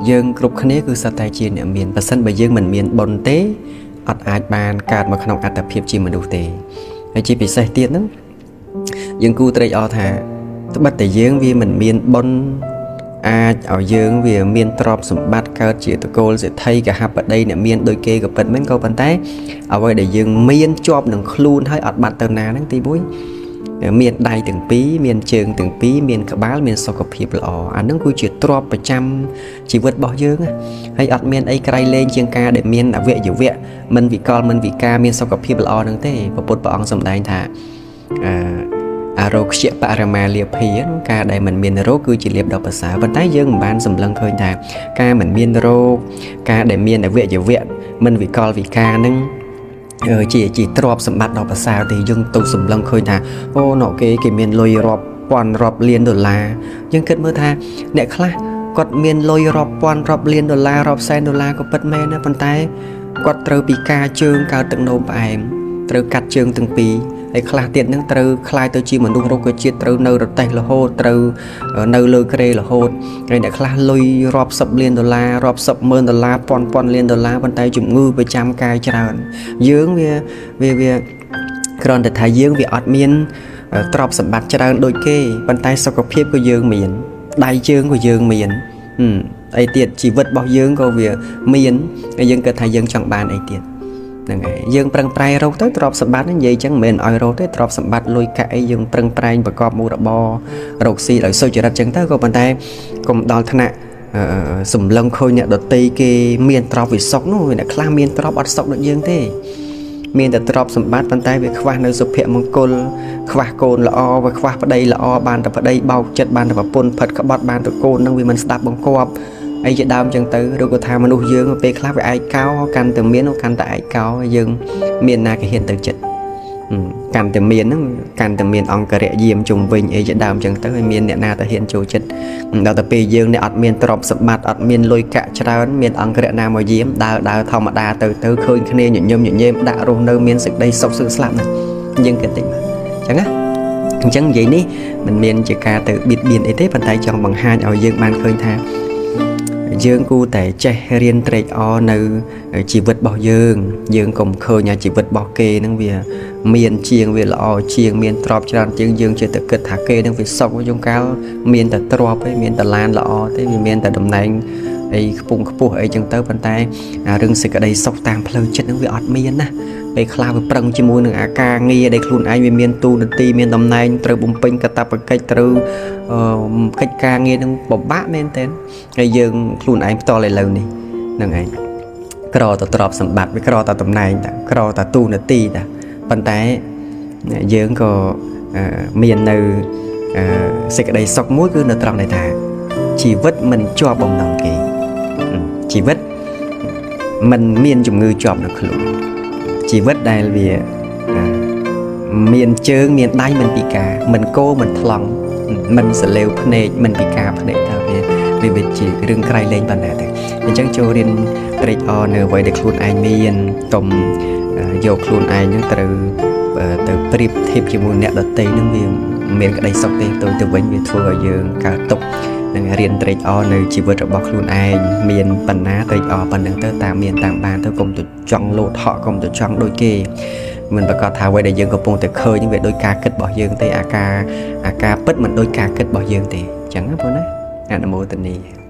យើងគ្រប់គ្នាគឺសុទ្ធតែជាអ្នកមានប៉ះសិនបើយើងមិនមានបុណ្យទេអត់អាចបានកើតមកក្នុងអត្តភាពជាមនុស្សទេហើយជាពិសេសទៀតហ្នឹងយើងគួរត្រេកអរថាត្បិតតែយើងវាមិនមានបុណ្យអាចឲ្យយើងវាមានទ្រព្យសម្បត្តិកើតជាតកូលសេដ្ឋីកហបតីអ្នកមានដូចគេក៏ពិតមែនក៏ប៉ុន្តែអ្វីដែលយើងមានជាប់នឹងខ្លួនហើយអត់បាត់ទៅណាហ្នឹងទី1មានដៃទាំងពីរមានជើងទាំងពីរមានក្បាលមានសុខភាពល្អអានឹងគឺជាទ្រព្យប្រចាំជីវិតរបស់យើងណាហើយអត់មានអីក្រៃលែងជាងការដែលមានអវយវៈមិនវិកលមិនវិការមានសុខភាពល្អនឹងទេព្រះពុទ្ធព្រះអង្គសម្ដែងថាអឺអារោគយបរមាលាភាការដែលមិនមានរោគគឺជាលាភដ៏ប្រសើរប៉ុន្តែយើងមិនបានសម្លឹងឃើញថាការមិនមានរោគការដែលមានអវយវៈមិនវិកលវិការនឹងជាទ្រព្យសម្បត្តិដ៏ប្រសើរទេយើងទៅសម្លឹងឃើញថាអូណកគេមានលុយរាប់ពាន់រាប់លានដុល្លារយើងគិតមើលថាអ្នកខ្លះគាត់មានលុយរាប់ពាន់រាប់លានដុល្លាររាប់សែនដុល្លារក៏ពិតមែនណាប៉ុន្តែគាត់ត្រូវពិការជើងកើតទឹកនោមផ្អែមត្រូវកាត់ជើងទាំងពីរហើយខ្លះទៀតនឹងត្រូវក្លាយទៅជាមនុស្សរុក្ខជាតិត្រូវនៅរទេះរហូតត្រូវនៅលើគ្រែរហូតហើយអ្នកខ្លះលុយរាប់សិបលានដុល្លាររាប់សិបម៉ឺនដុល្លារពាន់ពាន់លានដុល្លារប៉ុន្តែជំងឺប្រចាំកាយច្រើនយើងវាវាវាគ្រាន់តែថាយើងវាអត់មានទ្រព្យសម្បត្តិច្រើនដូចគេប៉ុន្តែសុខភាពក៏យើងមានដៃជើងក៏យើងមានអីទៀតជីវិតរបស់យើងក៏វាមានហើយយើងគិតថាយើងចង់បានអីទៀតហ្នឹងហើយយើងប្រឹងប្រែងរកទៅទ្រព្យសម្បត្តិហ្នឹងនិយាយចឹងមិនមែនឲ្យរកទេទ្រព្យសម្បត្តិលុយកាក់អីយើងប្រឹងប្រែងប្រកបមុខរបររកស៊ីដោយសុចរិតចឹងទៅក៏ប៉ុន្តែកុំដល់ថ្នាក់សម្លឹងឃើញអ្នកដតីគេមានទ្រព្យវាសុខនោះអ្នកខ្លះមានទ្រព្យអត់សុខដូចយើងទេមានតែទ្រព្យសម្បត្តិប៉ុន្តែវាខ្វះនៅសុភមង្គលខ្វះកូនល្អវាខ្វះប្តីល្អបានតែប្តីបោកចិត្តបានតែប្រពន្ធផិតក្បត់បានតែកូននឹងវាមិនស្ដាប់បង្គាប់អីជាដើមចឹងទៅឬក៏ថាមនុស្សយើងពេលខ្លះវាឯកោកាន់តែមានកាន់តែឯកោយើងមានណាគេហ៊ានទៅចិត្តកាន់តែមានហ្នឹងកាន់តែមានអង្គរៈយាមជុំវិញអីជាដើមចឹងទៅហើយមានអ្នកណាទៅហ៊ានចូលចិត្តដល់ទៅពេលយើងអ្នកអត់មានទ្រព្យសម្បត្តិអត់មានលុយកាក់ច្រើនមានអង្គរៈណាមកយាមដើរដើរធម្មតាទៅទៅឃើញគ្នាញញឹមញញែមដាក់រស់នៅមានសេចក្តីសុខសឿងស្លាប់ណាយើងគិតតិចមកចឹងណាអញ្ចឹងនិយាយនេះមិនមានជាការទៅបៀតបៀនអីទេប៉ុន្តែចង់បង្ហាញឲ្យយើងបានឃើញថាយើងគួរតែចេះរៀនត្រេកអរនៅជីវិតរបស់យើងយើងកុំឃើញថាជីវិតរបស់គេហ្នឹងវាមានជាងវាល្អជាងមានទ្រព្យច្រើនជាងយើងចេះតែគិតថាគេហ្នឹងវាសុខយងកាលមានតែទ្រព្យឯងមានតែឡានល្អទេវាមានតែតំណែងអីខ្ពង់ខ្ពស់អីចឹងទៅប៉ុន្តែរឿងសេចក្តីសុខតាមផ្លូវចិត្តហ្នឹងវាអត់មានណាពេលខ្លះវាប្រឹងជាមួយនឹងអាការងារដែលខ្លួនឯងវាមានតួនាទីមានតំណែងត្រូវបំពេញកាតព្វកិច្ចត្រូវកិច្ចការងារនឹងពិបាកមែនទែនហើយយើងខ្លួនឯងផ្ទាល់ឥឡូវនេះហ្នឹងឯងក្រតទ្រព្យសម្បត្តិវាក្រតតំណែងតាក្រតតួនាទីតាប៉ុន្តែយើងក៏មាននៅសេចក្តីសុខមួយគឺនៅត្រង់នេះថាជីវិតមិនជាប់បំណងគេជីវិតមិនមានជំងឺជាប់នៅខ្លួនជីវិតដែលវាមានជើងមានដៃមិនពិការមិនកោមិនថ្លង់មិនសលេវភ្នែកមិនពិការភ្នែកតើវាជារឿងក្រៃលែងប៉ុណ្ណាទេអញ្ចឹងចូលរៀនត្រេកអរនៅអ្វីដែលខ្លួនឯងមានកុំយកខ្លួនឯងនឹងត្រូវទៅប្រៀបធៀបជាមួយអ្នកដទៃនឹងវាមានក្តីសុខទេទៅវិញវាធ្វើឲ្យយើងកើតទុក្ខនឹងរៀនត្រេកអរនៅជីវិតរបស់ខ្លួនឯងមានបណ្ណាត្រេកអរប៉ុណ្ណឹងទៅតាមមានតាមបានទៅកុំទៅចង់លោតហក់កុំទៅចង់ដូចគេមិនប្រកាសថាអ្វីដែលយើងកំពុងតែឃើញវាដូចការគិតរបស់យើងទេអាការពិតមិនដូចការគិតរបស់យើងទេអញ្ចឹងណាបងណាអនុមោទនី